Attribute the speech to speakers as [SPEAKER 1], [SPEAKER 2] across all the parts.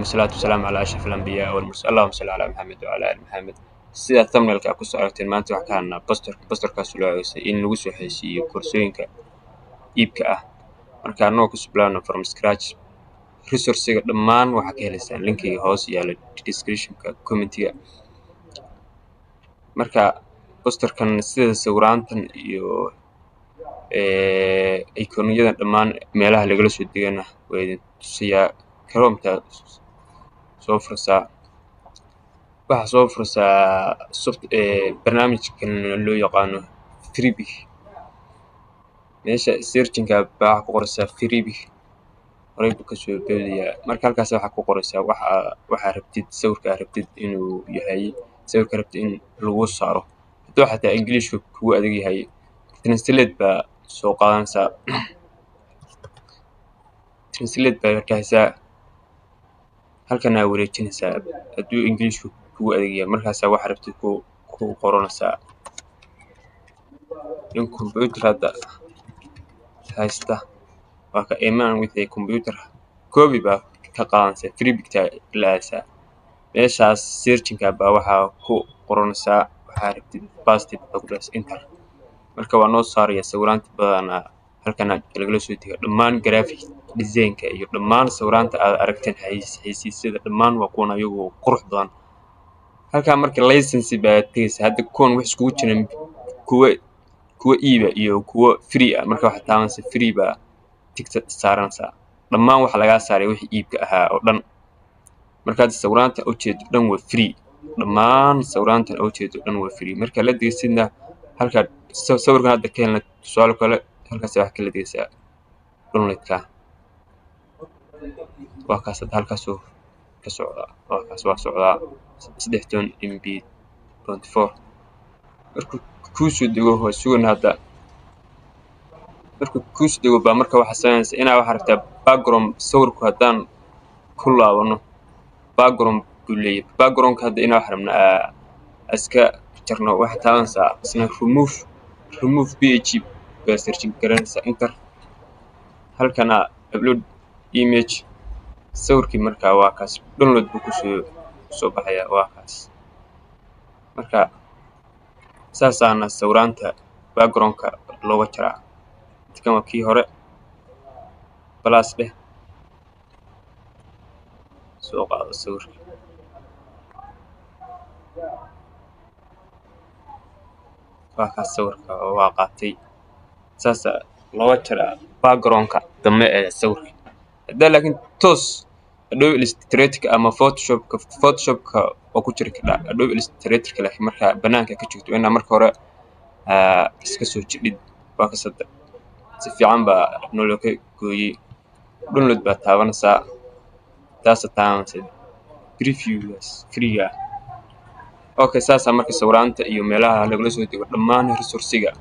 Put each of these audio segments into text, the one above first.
[SPEAKER 1] Wasalaatu wasalaamu calaa ashraf alambiyaa walmursaliin, allahuma salli calaa Maxamed wacalaa ali Maxamed. Sidaa thumbnailka aad kusoo aragteen, maanta waxaa ka hadlnaa posterka. Posterkaas loo adeegsaday in lagu soo xayeysiiyo koorsooyinka iibka ah. Marka anagoo kusoo bilaabno from scratch, resourcega dhammaan waxaa ka helaysaan linkiga hoos yaala descriptionka, commentiga. Marka posterkan sida sawiraantan iyo iconyadan dhammaan meelaha lagala soo degana waa idin tusayaa. Chrometa soo fursaa, waxaa soo fursaa soft barnaamijkan loo yaqaano Freepik. Meesha searchinka baa waxaa ku qoraysaa Freepik, horey buu kasoo boodiyaa. Marka halkaas waxaa ku qoraysaa waxa rabtid, sawirka aad rabtid inuu yahay, sawirka rabtid in lagu saaro. Hadduu xataa Englishka kugu adag yahay, translate baa soo qaadanaysaa, translate baa dhahaysaa, halkanaa wareejinaysaa. Hadduu Englishku kugu adag yahay, markaasaa waxa rabtid ku qoranaysaa. In computer hadda haysta waa ka a man with a computer, copy baa ka qaadanaysaa, Freepikta la aadaysaa. Meeshaas searchinka baa waxaa ku qoranaysaa waxaa rabtid, paste baa ku dhahaysaa, enter. Marka waa noo saaraya sawiraanta. Badanaa halkana lagala soo dega dhammaan graphic designka iyo dhammaan sawiraanta aad aragteen, xayeysiisyada dhammaan waa kuwan ayagoo qurux badan. Halkaa marka license baa tegaysa. Hadda kuwan wax iskugu jiraan kuwa iiba iyo kuwa free ah. Marka waxaad taabanaysaa free baa tickta saaranaysaa, dhammaan waxa lagaa saaray wixii iibka ahaa oo dhan. Marka hadda sawiraanta ujeedo dhan waa free, dhammaan sawiraantan ujeedo dhan waa free. Marka la degsidna halkaa sawirkan hadda ka helna, tusaale kale, halkaas waxaa kala degaysaa downloadka. Waa kaas, hadda halkaasuu ka socdaa, waa kaas, waa socdaa 13 MB.4. Markuu kuu soo dego waa sugana. Hadda markuu kuu soo dego baa marka waxaa samaynaysa inaa waxaa rabtaa background. Sawirku haddaan ku laabano, background buu leeyahay. Backgroundka hadda inaa waxa rabnaa iska jarno. Waxaa taabanaysaa isna remove bg baa searching garanaysaa, enter. Halkana upload image, sawirkii markaa waa kaas, download buu kusoo soo baxayaa, waa kaas. Marka saasaana sawiraanta backgroundka looga jaraa. Kan waa kii hore, plus dheh, soo qaado sawirka. Waa kaas, sawirka waa qaatay. Saasa looga jaraa backgroundka dambe ee sawirka. Haddaa laakiin toos Adobe Illustrator ama Photoshopka waa ku jiri kardhaa Adobe Illustratorka, laakiin markaa banaanka ka joogto inaa marka hore iska soo jidhid. Waa kas, hadda si fiican baa naloo ka gooyey. Download baa taabanaysaa, taasa taabanaysaa, previewgaas freega ah. Okay, saasaa marka sawiraanta iyo meelaha lagala soo dego dhammaan resourcega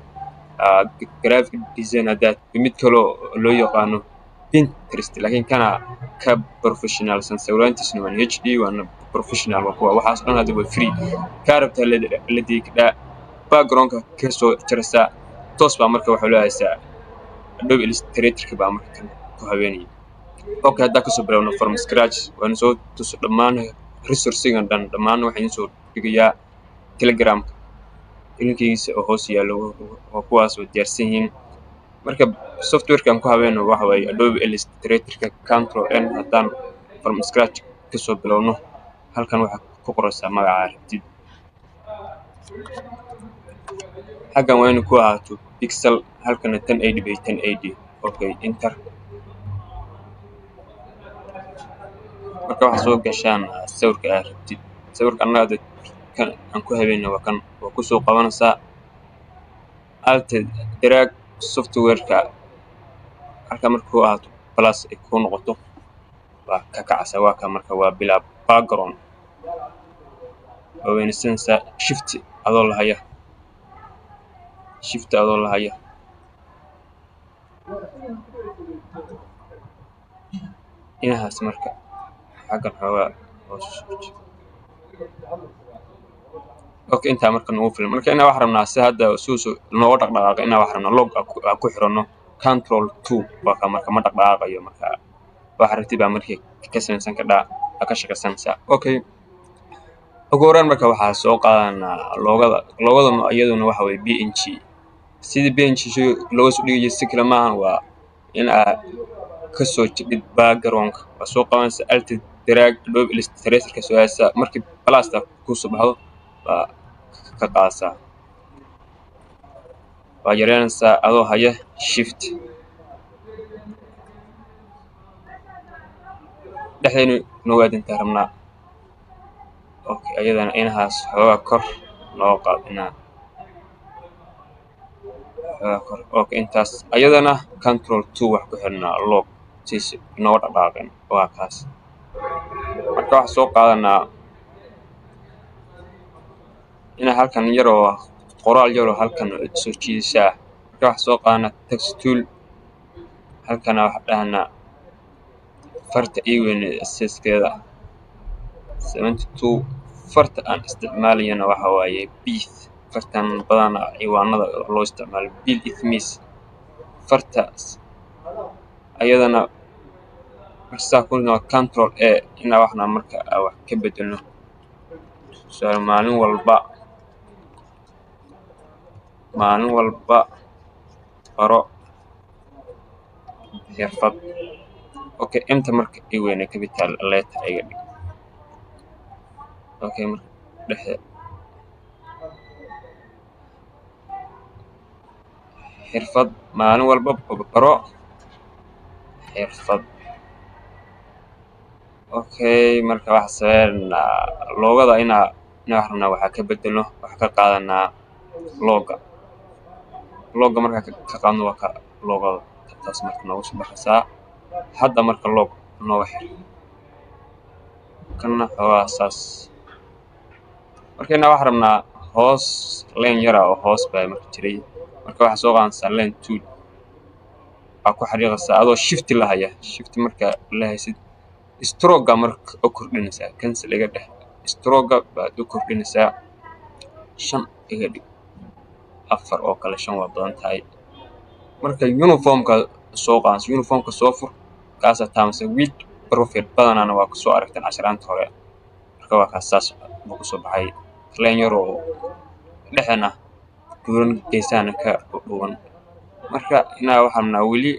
[SPEAKER 1] graphic design. Haddaad mid kaloo loo yaqaano Pinterest, laakiin kana ka professionalsan, sawiraantiisna waana HD, waana professional. Waa kuwa waxaas dhan hadda waa free. Kaa rabtaa la degi kadhaa, backgroundka ka soo jaraysaa, toos baa marka waxaa loo haysaa Adobe Illustratorka baa marka kan ku habeenaya. Okay, haddaa kasoo bilowno from scratch, waana soo tuso dhammaan resourcegan dhan. Dhammaan waxaa idin soo dhigayaa Telegramka linkigiisa oo hoos yaallo, waa kuwaas oo diyaarsan yihiin. Marka softwarekan ku habeyno waxa waaye Adobe Illustratorka. Control N, haddaan from scratch kasoo bilowno, halkan waxaa ku qoraysaa magaca rabtid. Xaggan waa inuu ku ahaato pixel, halkana 1080 by 1080. Okay, enter. Marka waxaa soo gashaan sawirka aad rabtid. Sawirka annaga hadda kan aan ku habeyno waa kan, waa kusoo qabanaysaa, alt drag softwareka. Halka marka ku ahaato plus ay kuu noqoto, waa ka kacaysaa. Waa ka marka waa bilaa background. Waa weynaysanaysaa shift adoo lahaya, shift adoo lahaya. Inahaas marka xaggan xoogaa hoos u soo jiid. Okay, intaa marka nagu filan. Marka inaa waxaan rabnaa si hadda suusu nooga dhaqdhaqaaqa, inaa waxaan rabnaa lock aan ku xiranno, control two. Waa ka marka ma dhaqdhaqaaqayo. Marka waxa rabtid baa markii ka samaysan kardhaa. Aa ka shaqaysanaysaa. Okay, ugu horreyn marka waxaa soo qaadanaa logoda. Logoda iyaduna waxa weye PNG. Sidii PNG looga soo dhigi jiray si kale maahan, waa in aad ka soo jidhid background-ka. Waa soo qabanaysaa, alt drag, Adobe Illustrator ka soo aadaysaa. Markii plusta kusoo baxdo baa ka qaadaysaa, waa yareynaysaa adoo haya shift. Dhexdeenu noogu aadintaa rabnaa. Okay, ayadana inahaas xoogaa kor loo qaado, inaa xoogaa kor. Okay, intaas ayadana control two wax ku xirnaa lock siis inooga dhaqaaqin. Waa kaas. Marka waxaa soo qaadanaa inaa halkan yaroo qoraal yaroo halkan soo jiidashaa. Marka waxaa soo qaadanaa text tool. Halkana waxaa dhahnaa farta ii weyn, sizekeeda 72. Farta aan isticmaalayana waxa waaye Beath. Fartan badanaa ciwaanada loo isticmaalo, Bill Ithmis farta. Ayadana saa ku control A inaa waxna marka wax ka bedelno. Tusaale, maalin walba, maalin walba baro xirfad. Okay, inta marka ii weyne, capital letter iga dhig. Okay, marka dhexe xirfad, maalin walba baro xirfad. Okay, marka waxaa sameynaa logoda inaa rabnaa waxaa ka bedelno. Waxaa ka qaadanaa logoga. Logoga markaa ka qaadno, waa ka logoda taas marka noogu soo baxaysaa. Hadda marka lock nooga xir kana xoogaa saas. Marka inaa waxaa rabnaa hoos line yara oo hoos baa marka jiray. Marka waxaa soo qaadanaysaa line tool, waa ku xariiqaysaa adoo shift la haya. Shift marka la haysid, strokega marka u kordhinaysaa. Cancel iga dheh. Strokega baad u kordhinaysaa, 5 iga dhig, 4 oo kale, 5 waa badan tahay. Marka uniformka soo qaadaysa, uniformka soo fur, kaasaa taamaysa. Width profile badanaana waa kusoo aragteen casharaanta hore. Marka waa kaas, saas buu kusoo baxay, line yar oo dhexena buuran, geesahana ka dhuuban. Marka inaa waxaan rabnaa weli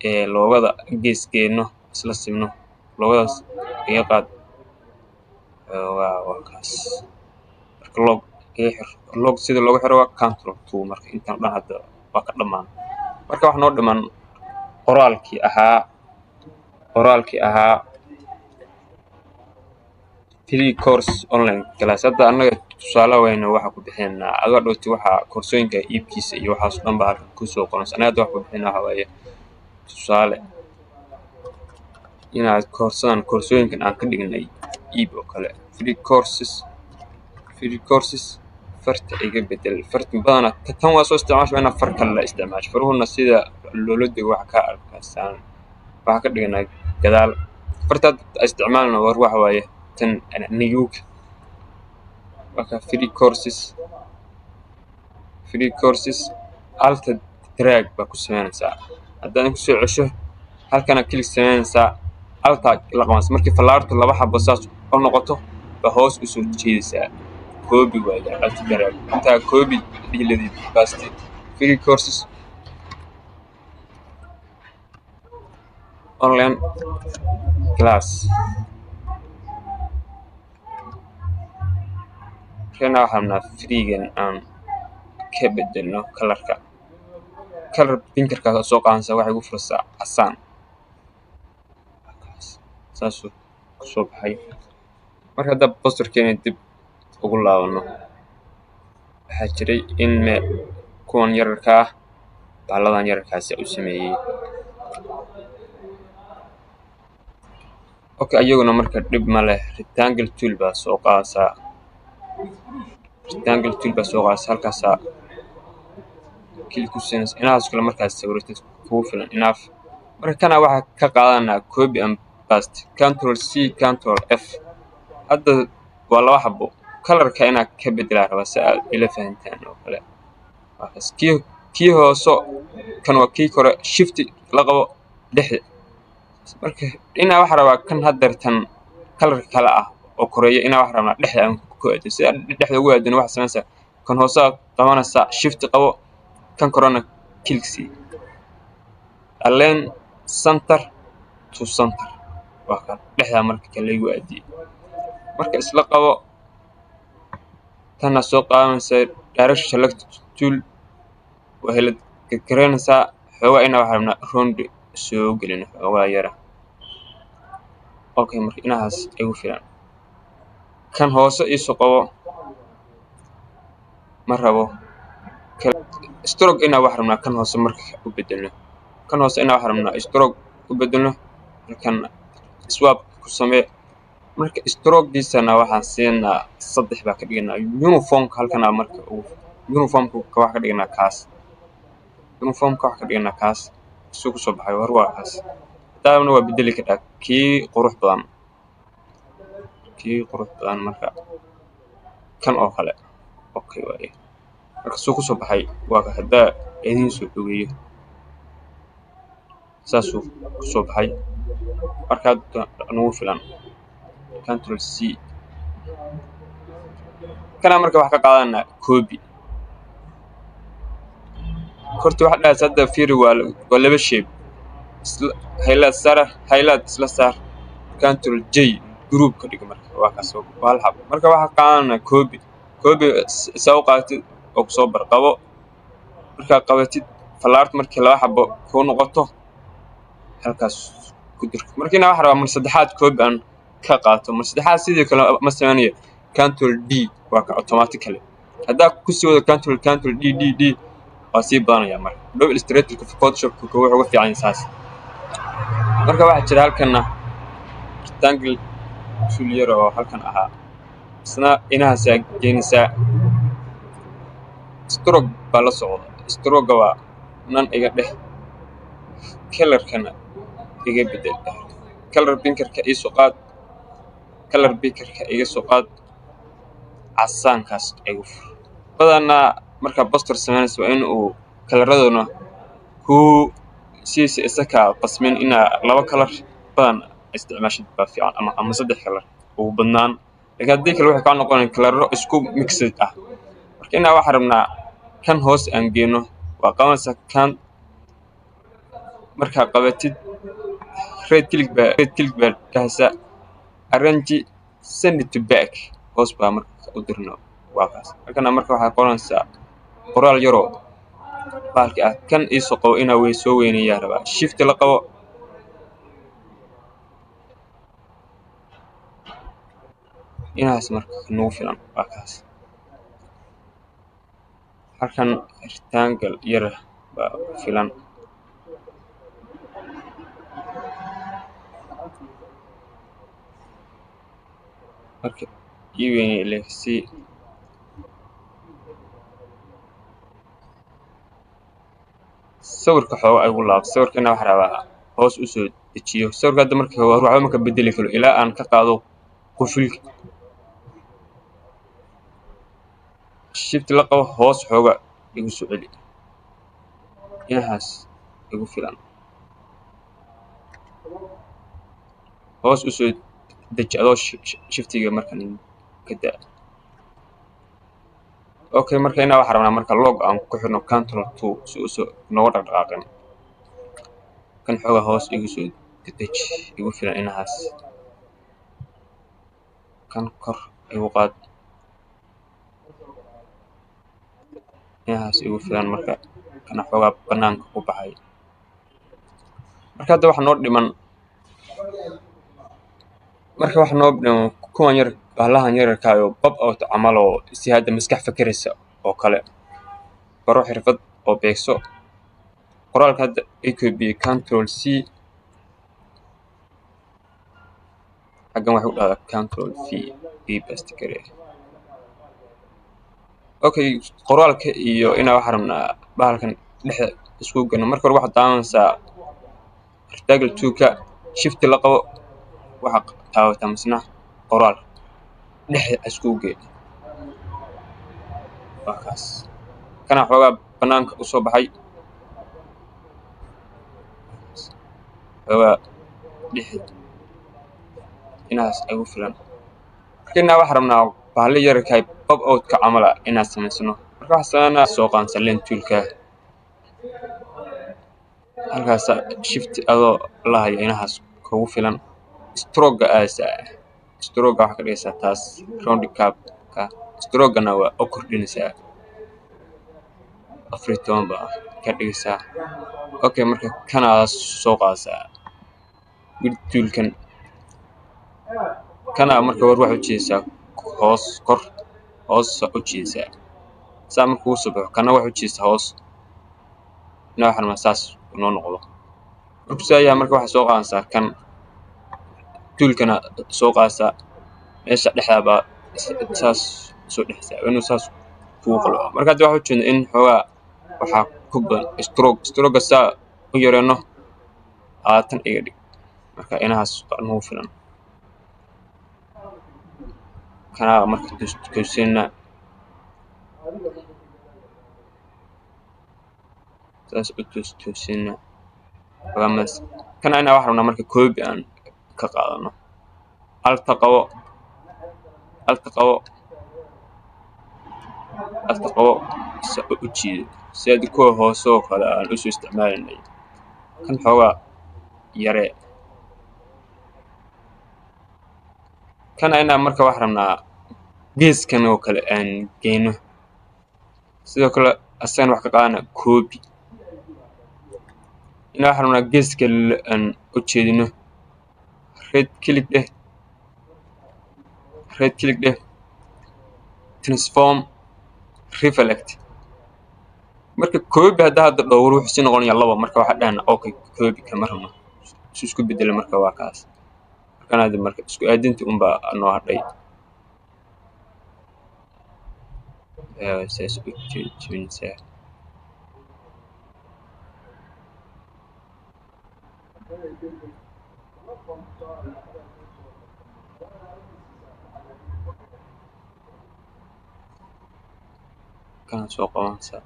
[SPEAKER 1] ee logoda geeskeeno isla simno. Logodaas iga qaad xoogaa. Waa kaas. Marka lock iga xir. Lock sida loogu xiro waa control two. Marka intaan dhan hadda waa ka dhammaan. Marka wax noo dhiman qoraalkii ahaa free course online class. Hadda annaga tusaale wayna waxa ku bixinaynaa. Adoo dhowti waxaa koorsooyinka iibkiisa iyo waxaas oo dhan baa halkan kusoo qoranaysa. Annaga hadda wax ku bixinaa waxa waaye tusaale inaad koorsadan, koorsooyinkan aan ka dhignay iib oo kale. Free courses, free courses. Farta iga bedel. Farta badanaa tan waa soo isticmaasha, waa inaad far kale la isticmaasho. Faruhuna sida loola dego waxa ka arkaysaan. Waxaa ka dhiganaa gadaal. Farta hadda isticmaalna war waxa waaye tan niyuug. Marka free courses, free courses, alt drag baa ku samaynaysaa. Haddaan kusoo cesho halkana, click samaynaysaa, alta la qabanaysa. Markii fallaartu laba xabo saas u noqoto baa hoos usoo jeedaysaa. Copy waaye alt drag, intaa copy dhihi leedid paste. Free courses online class. Markana waxaan rabnaa freegan aan ka bedelno colorka. Color pickerkaas soo qaadanaysaa, waxay ugu furaysaa casaan, saasuu kusoo baxay. Marka hadda posterkeena dib ugu laabano, waxaa jiray in me kuwan yararka ah, bahalladan yararkaasi u sameeyey. Okay, ayaguna marka dhib ma leh. Rectangle tool baa soo qaadaysaa, rectangle tool baa soo qaadaysaa, halkaasaa click ku siinaysa. Inahaas kale markaad sawiratid kugu filan, enough. Marka kana waxaa ka qaadanaa copy and paste, control C, control F. Hadda waa laba xabo. Colorka inaad ka bedelaa rabaa si aad ila fahantaan oo kale. Waa kaas kii hooso, kan waa kii kore. Shift la qabo dhexda. Marka dhinaca waxaa rabaa kan haddeertan. Colorka kale ah oo koreeya inaa wax rabnaa dhexda aan ku aadin. Si aad dhexda ugu aadin, waxaad samaynaysaa kan hoosaa qabanaysaa, shift qabo, kan korona click sii, align center to center. Waa kan dhexdaa marka kale igu aadiyey. Marka isla qabo, tanna soo qaadanaysaa, direct select tool waa highlight garaynaysaa xoogaa. Inaa waxaa rabnaa round soo gelino xoogaa yara. Okay, marka inahaas igu filan. Kan hoose iisoo qabo, ma rabo stroke. Inaa wax rabnaa kan hoose marka u bedelno, kan hoose inaa wax rabnaa stroke u bedelno. Halkan swap ku samee. Marka strokegiisana waxaan siinaa 3 baa ka dhiganaa. Uniformka halkana marka uniformka wax ka dhiganaa kaas, uniformka wax ka dhiganaa kaas suu kusoo baxay. War, waa kaas. Hadaabna waa bedeli kartaa kii qurux badan, kii qurux badan. Marka kan oo kale okay waaye. Marka suu kusoo baxay waa ka. Haddaa idiin soo dhoweeyo, saasuu kusoo baxay. Marka hadda nagu filan. Control C. Kana marka wax ka qaadanaa copy. Horta waxa dhahaysa hadda fiiri, waa laba shape. Isla highlight saar, highlight isla saar, Control J, group ka dhig. Marka waa kaas, waa hal xabo. Marka waxaa qaadanaa copy. Copy saa u qaadatid oo kusoo barqabo. Markaa qabatid falaarta, markii laba xabo kuu noqoto, halkaas ku dir. Markiina waxaa rabaa mar saddexaad copy aan ka qaato. Mar saddexaad sidii kale ma sameynayo, Control D, waa ka automatically. Haddaa kusii wado Control, Control D D D, waa sii badanaya. Marka Adobe Illustratorka, Photoshopka wuxuu uga fiican yahay saas. Marka waxaa jira halkanna rectangle tool yar oo halkan ahaa, isna inahaasaa geynaysaa. Stroke baa la socda. Stroke waa none iga dheh. Colorkana iga bedel. Color pickerka ii soo qaad, color pickerka iga soo qaad, casaankaas igu fur. Badanaa markaa poster samaynayso waa in uu coloraduna kuu sidiisa isa kaa qasmin. Inaa laba color badan isticmaashid baa fiican, ama saddex color ugu badnaan. Laakiin haddii kale waxay kaa noqonaya coloro isku mixed ah. Marka inaa waxaan rabnaa kan hoos aan geyno. Waa qabanaysaa kan. Markaa qabatid, right click baa dhahaysaa, arrange, send to back. Hoos baa marka u dirno, waa kaas. Halkana marka waxaa qoranaysaa qoraal yaroo bahalki ah. Kan iisoo qabo, inaa wey soo weyneeyaa rabaa. Shift la qabo. Inahaas marka nagu filan, waa kaas. Halkan rectangle yar baa ku filan. Marka ii weynee leeksii. Sawirka xoogaa igu laab. Sawirkana waxaa rabaa hoos usoo dejiyo sawirka hadda. Marka waxba ma ka bedeli karo ilaa aan ka qaado qufulka. Shift la qabo, hoos xooga igu soo celi. Inahaas igu filan. Hoos usoo deji adoo shiftiga markan ka daa. Okay, marka inaa waxaa rabnaa marka lock aan ku xirno, Control two, si usoo nooga dhaqdhaqaaqin. Kan xoogaa hoos igu soo deji, igu filan inahaas. Kan kor igu qaad. Inahaas igu filan. Marka kana xoogaa banaanka ku baxay. Marka hadda waxa noo dhiman, marka waxa noo dhiman kuwan yar, bahlahan yararkaayo pop out camal oo si hadda maskax fakeraysa oo kale. Baro xirfad oo beegso. Qoraalka hadda i copy, Control C. Xaggan waxay u dhahdaa Control V, ii paste garee. Okay, qoraalka iyo inaa waxaa rabnaa bahalkan dhexda isku gano. Marka hore waxaad taabanaysaa rectangle toolka, shift la qabo, waxaa taabataa misna qoraal, dhexda iskugu gee. Waa kaas. Kana xoogaa banaanka usoo baxay xoogaa dhexda. Inahaas igu filan. Marka inaa waxaan rabnaa bahalo yararkaay pop outka camala inaan samaysano. Marka waxaan sameynaa soo qaansan line toolka, halkaas shift adoo la hayo, inahaas kugu filan. Stroke aasa stroke waxaa ka dhigaysaa taas round cap ka, strokena waa u kordhinaysaa, 14 baa ka dhigaysaa. Okay, marka kanaa soo qaadaysaa width toolkan, kana marka war waxaa ujeedaysaa hoos, kor, hoos u jeedaysaa saa. Marka uu soo baxo kana waxa ujeedaysaa hoos. Ina waxaan rabnaa saas noo noqdo. Markuu saa yahay, marka waxaa soo qaadaysaa kan toolkana soo qaadaysaa, meesha dhexda baa saas soo dhexaysaa, inuu saas kugu qalooco. Marka hadda waxaa ujeedna in xoogaa waxaa ku badan stroke. Stroke saa u yareeno, 20 iga dhig. Marka inahaas nagu filan. Kanaa marka toosina saas u toosina. Kana inaa waxaan rabnaa marka copy aan ka qaadano. Alta qabo, alta qabo, alta qabo, sa u jiido si aad kuwa hoose oo kale aan usoo isticmaalinay. Kan xoogaa yaree. Kana inaa marka waxaan rabnaa geeskan oo kale aan geyno. Sidoo kale asagana wax ka qaadana copy. Inaa waxaan rabnaa geeska aan u jeedino. Right click dheh, right click dheh, transform, reflect. Marka copy hadda dhowr wuxuu sii noqonayaa laba. Marka waxaa dhahna okay, copy kama rabno, si isku bedelo. Marka waa kaas. Markaan hadda marka isku aadinta unbaa noo hadhay. Saas u jebinaysaa. Kana soo qabanaysaa.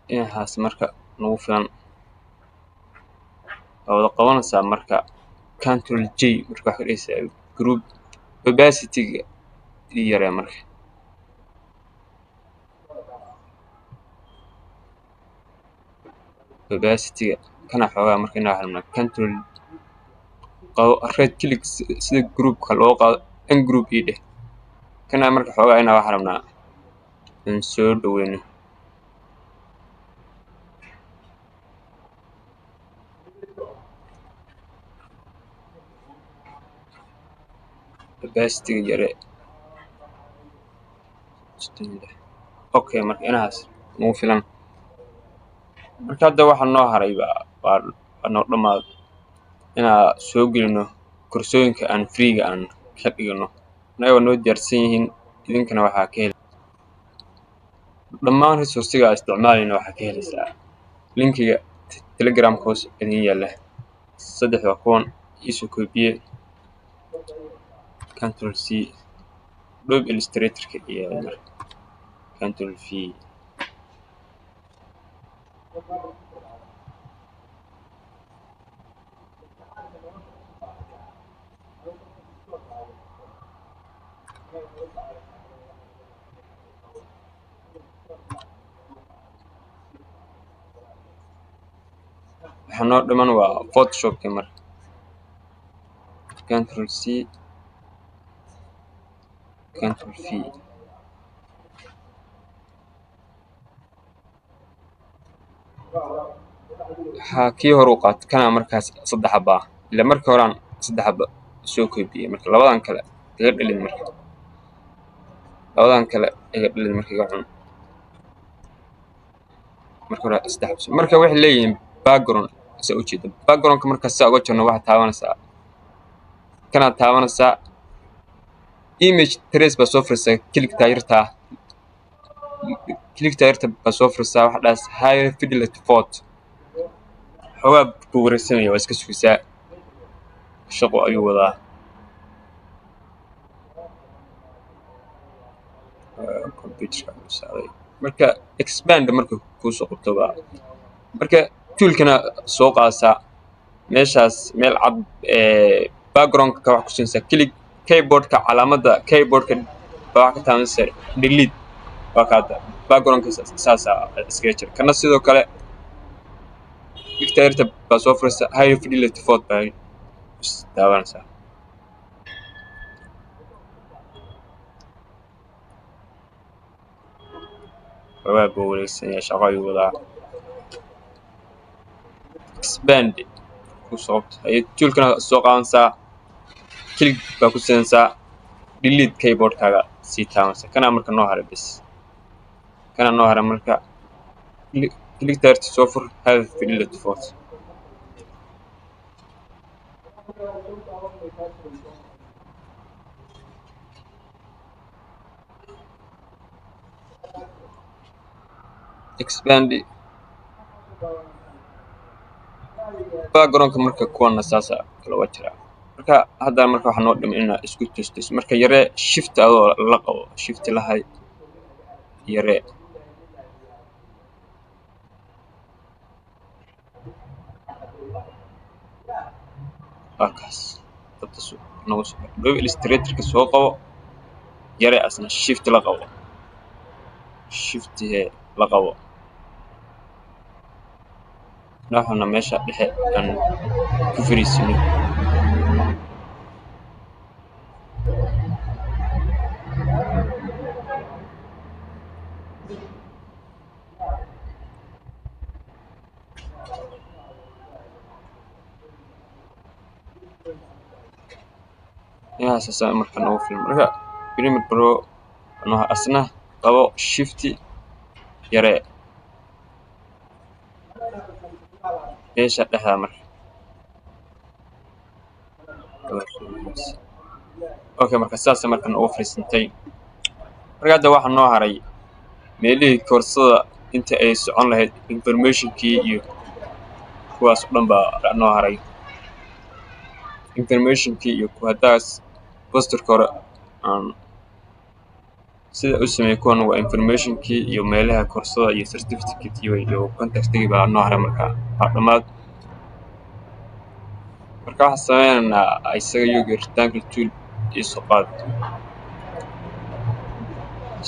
[SPEAKER 1] Dhinacaas marka nagu filan waa wada qabanaysaa. Marka Control J, marka waxaa ka dhigaysaa group. Opacity-ga ii yaree. Marka opacity-ga kana xoogaa. Marka inaa waxaan rabnaa control qabo, right click, sida groupka loo qaado, ungroup ii dheh. Kana marka xoogaa inaa waxaan rabnaa in soo dhaweyno. Opacity-ga yare. Okay, marka inahaas nagu filan. Marka hadda waxa noo haray baa waa noo dhammaad inaa soo gelino koorsooyinka aan free-ga aan ka dhigano. Annaga waa noo diyaarsan yihiin, idinkana waxaa ka heli dhammaan resource-iga aan isticmaalayna. Waxaa ka helaysaa linkiga Telegramka hoos idin yaalla. Saddex waa kuwan iisoo koobiye, Control C, Adobe Illustrator-ka iyo marka Control V. Waxaa noo dhiman waa Photoshopka. Marka Control C, Control V. Waxaa kii hore u qaat kana markaas saddex xaba ah, ila markii horaan saddex xaba soo koobiyey. Marka labadan kale iga dhalin, marka labadan kale iga dhalin, marka iga cun. Marka hore saddex xabo. Marka waxay leeyihiin background, saa ujeeda backgroundka. Marka saa uga jirno, waxaad taabanaysaa kanaad taabanaysaa, image trace baa soo furaysaa, click taayirtaa, click taayirta baa soo furaysaa. Waxaa dhahays high fidelity photo. Xoogaa buu wareegsanaya, waa iska sugaysaa, shaqo ayuu wadaa. Computerka ayuu saaray. Marka expand marka kuusoo qabto baa marka toolkana soo qaadaysaa meeshaas meel cad backgroundka ka wax ku siinaysaa click, keyboardka calaamadda keyboardka baa wax ka taabanaysaa delete. Waa kaada backgroundka saasa iskaga jira. Kana sidoo kale picture baa soo furaysa, high fidelity photo baa taabanaysaa. Xoogaa buu wareegsan yahay, shaqo ayuu wadaa. Expand ku soo qabto, haye, toolkana soo qaadanaysaa, click baa ku siinaysaa, delete keyboardkaaga sii taabanaysaa. Kana marka noo haray bis, kana noo haray. Marka click tarti soo fur, high fidelity photo. Expand backgroundka. Marka kuwana saasa kala waa jiraa. Marka hadda marka waxaa noo dhimay inaa isku tustus. Marka yaree shift adoo la qabo, shift lahay, yaree. Waa kaas dabta nagu soo. Adobe Illustratorka soo qabo, yaree asna, shift la qabo, shift he la qabo. Waxaana meesha dhexe aan ku fariisino. Inahaas marka noogu filan. Marka Premiere Pro asna qabo, shift, yaree meesha dhexda. Marka okay, marka saasa marka noogu fariisantay. Marka hadda waxaa noo haray meelihii koorsada inta ay socon lahayd, informationkii iyo kuwaas oo dhan baa noo haray. Informationkii iyo haddaas posterka hore aan sida u sameeyey, kuwan waa informationkii iyo meelaha koorsada iyo certificate iyo contactigii baa noo haray. Marka waa dhammaad. Marka waxaan sameynaynaa isaga yoga rectangle tool iisoo qaad,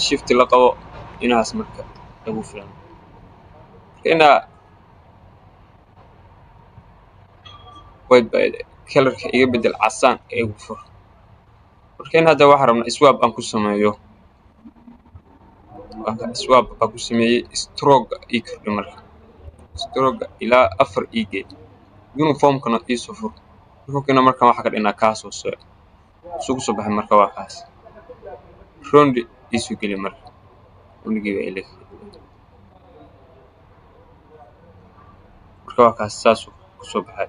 [SPEAKER 1] shift la qabo. Inahaas marka ugu filan. Marka inaa white by colorka iga bedel, casaan igu fur. Marka in hadda waxaan rabnaa swap aan ku sameeyo. Swap baa ku sameeyey. Stroke ii kordhi, marka stroke ilaa 4 ii gee. Uniformkana iisoo fur. Uniformkana marka waxaa ka dhignaa kaas hoose isugu soo baxay. Marka waa kaas. Round iisoo geli. Marka roundigii baa ila. Marka waa kaas, saasuu kusoo baxay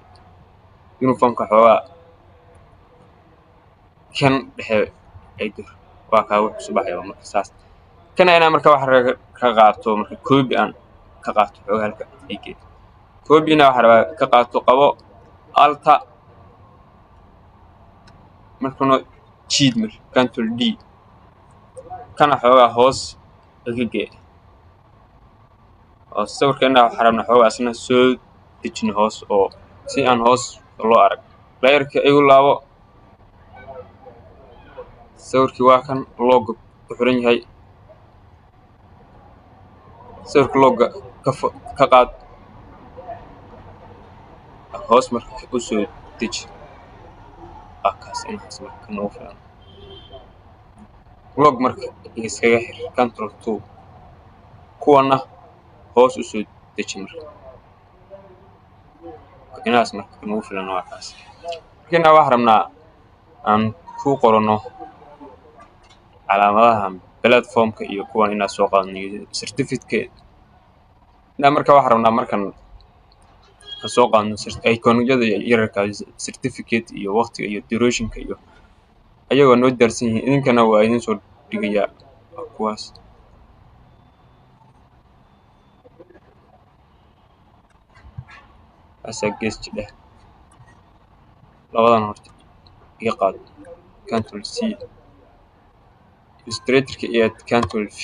[SPEAKER 1] uniformka. Xoogaa kan dhexe ay dur, waa kaa wuxuu kusoo baxay. Marka saas kana inaa marka waxa ka qaato, marka copy aan ka qaato xoogaa halka ii gee. Copyna waxaa rabaa ka qaato, qabo alta, markuna jiid. Marka control D, kana xoogaa hoos iga gee oo sawirka inaa waxaa rabnaa xoogaa asna soo dejino hoos oo si aan hoos loo arag. Layerka igu laabo. Sawirkii waa kan logo ku xiran yahay. Sawirka logo ka qaad, hoos marka u soo deji. Waa kaas, inahaas marka noogu filan. Lock marka iskaga xir, control two. Kuwana hoos u soo deji. Marka inahaas marka noogu filan, waa kaas. Marka inaa waxaan rabnaa aan ku qorano calaamadaha platformka iyo kuwan inaan soo qaadno iyo certificate. Inaa marka waxaan rabnaa markan aan soo qaadno iconyada yararka, certificate iyo waqtiga iyo durationka iyo ayagoo noo diyaarsan yihiin. Idinkana waa idin soo dhigayaa. Waa kuwaas. Kaasaa gees jidha. Labadan horta iga qaad, control C, Illustratorka iyo control V.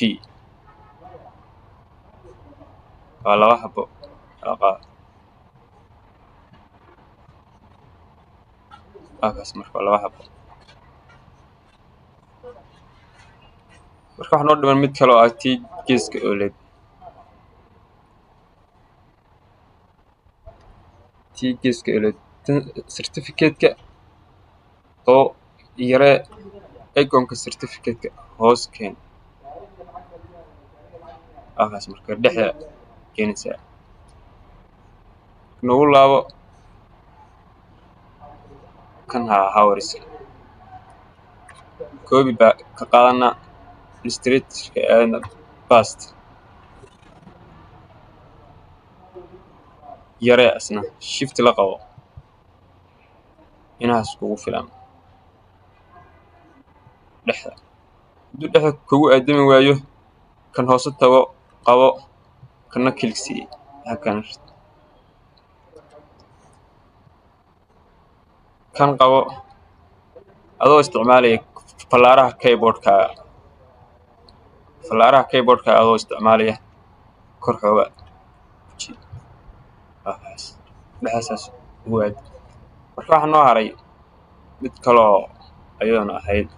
[SPEAKER 1] Waa laba xabo. Waa kaas. Marka waa laba xabo. Marka waxaa noo dhiman mid kale oo ah tii geeska ooleed, tii geeska ooleed. Tan certificate-ka oo yaree, iconka certificate-ka hoos keen. Waa kaas. Marka dhexda keenaysaa, nagu laabo kan haa hours, copy baa ka qaadanaa, Illustrator aadna, paste, yaree asna, Shift la qabo, inahaas kugu filan. Dhexda hadduu dhexda kugu aadami waayo, kan hoose tago, qabo, kana click sii halkan, kan qabo adoo isticmaalaya fallaaraha keyboardka, fallaaraha keyboardka adoo isticmaalaya, kor xooga. Waa kaas, dhexdaas ugu aad. Marka waxaa noo haray mid kaloo ayadana ahayd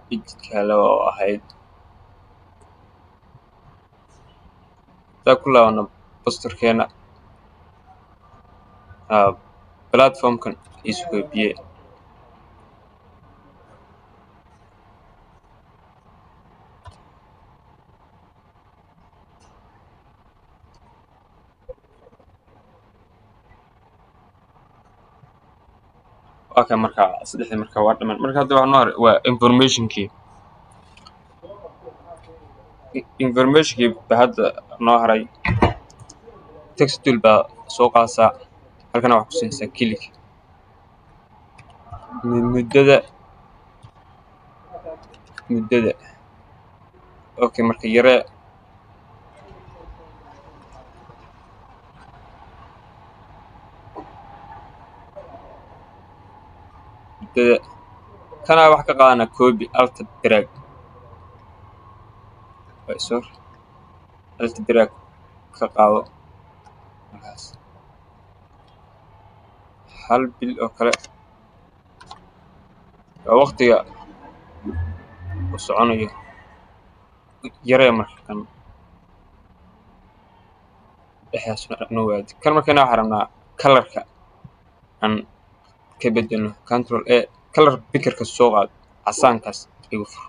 [SPEAKER 1] mid kale oo ahayd. Hadaa ku laabano posterkeena, platformkan isu koobiye. Waa kan. Marka saddexdii marka waa dhaman. Marka hadda waxaa noo haray waa informationkii. Informationkii ba hadda noo haray. Text tool baa soo qaasaa, halkana waxaa ku siinaysaa click. Muddada, okay. Marka yaree. Muddada kanaa wax ka qaadana, copy, Alt drag, sorry, Alt drag ka qaado. Markaas hal bil oo kale waa waqtiga uu soconayo. Yaree. Marka kan dhexdaas noo waadi kan. Markana waxaan rabnaa colorka aan ka bedelno. Control A, color pickerka soo qaad, casaankaas igu fur.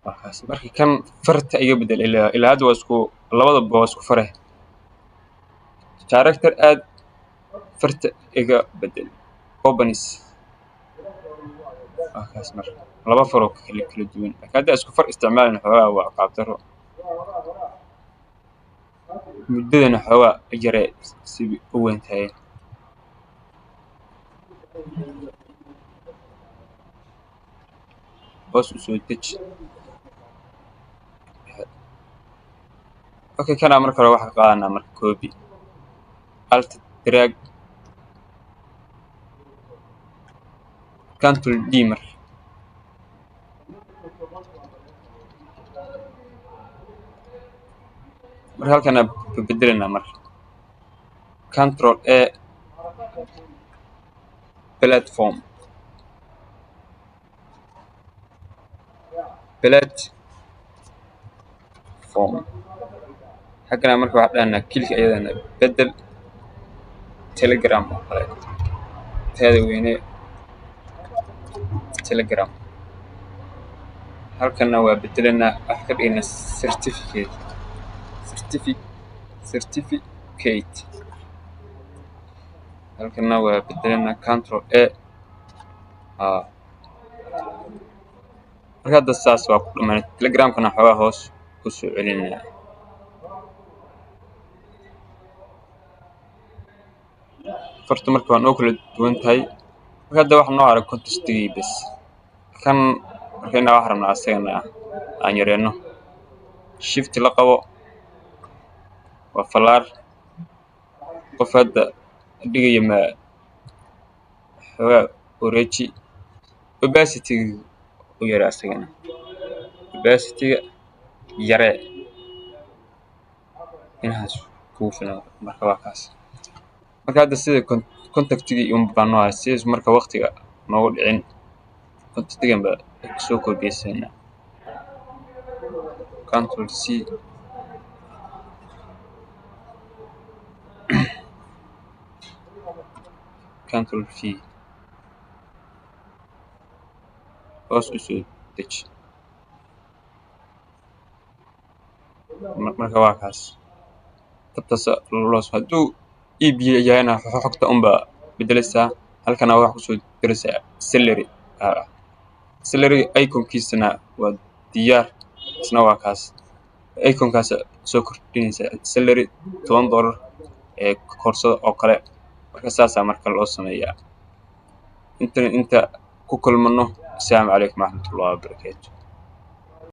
[SPEAKER 1] Markaas marka kan farta iga bedel. Ilaa hadda waa isku, labadaba waa isku fare. Character aad, farta iga bedel, Poppins. Markaas marka laba faroo kala duwan, laakiin hadda isku far isticmaalin xoogaa waa qaabdaro. Muddadana xoogaa yaree si u weyn tahay. Hoos u soo deji. Okay, kanaa marka hore waxaa ka qaadanaa marka copy, Alt drag, Control D. Marka halkan aan bedelanaa. Marka Control A, platform, platform. Xaggana marka waxaa dhahnaa click, ayadana bedel, Telegram oo kale, taada weyne, Telegram. Halkana waa bedelanaa, waxaa ka dhignaa certificate, certificate. Halkana waa bedelanaa, Control A. Marka hadda saas waa ku dhamaan. Telegramkana xoogaa hoos u soo celinaa. Farta marka waa noo kala duwan tahay. Marka hadda waxa noo haray contestigii bes. Kan marka inaa wax rabnaa asagana aan yareeno. Shift la qabo, waa falaar. Qof hadda dhigaya ma xoogaa Wareeji, opacity u yare, asagana opacity-ga yaree. Inahaas kugu filan. Marka waa kaas. Marka hadda sida contactigii un baa noo hay sidaas. Marka waqtiga noogu dhicin, contactigan baa soo koobiyeysanaa, Control C, Control V, hoos u soo deji. Marka waa kaas tabtaas loos. Hadduu iib yahayna, xogta unbaa bedelaysaa. Halkana waxaa kusoo diraysaa salary. Salary iconkiisana waa diyaar, isna waa kaas. Iconkaas soo kordhinaysaa, salary $10 ee koorsada oo kale. Marka saasaa marka loo sameeyaa. Inta ku kulmano, asalaamu calaykum waraxmatullahi wabarakaatu.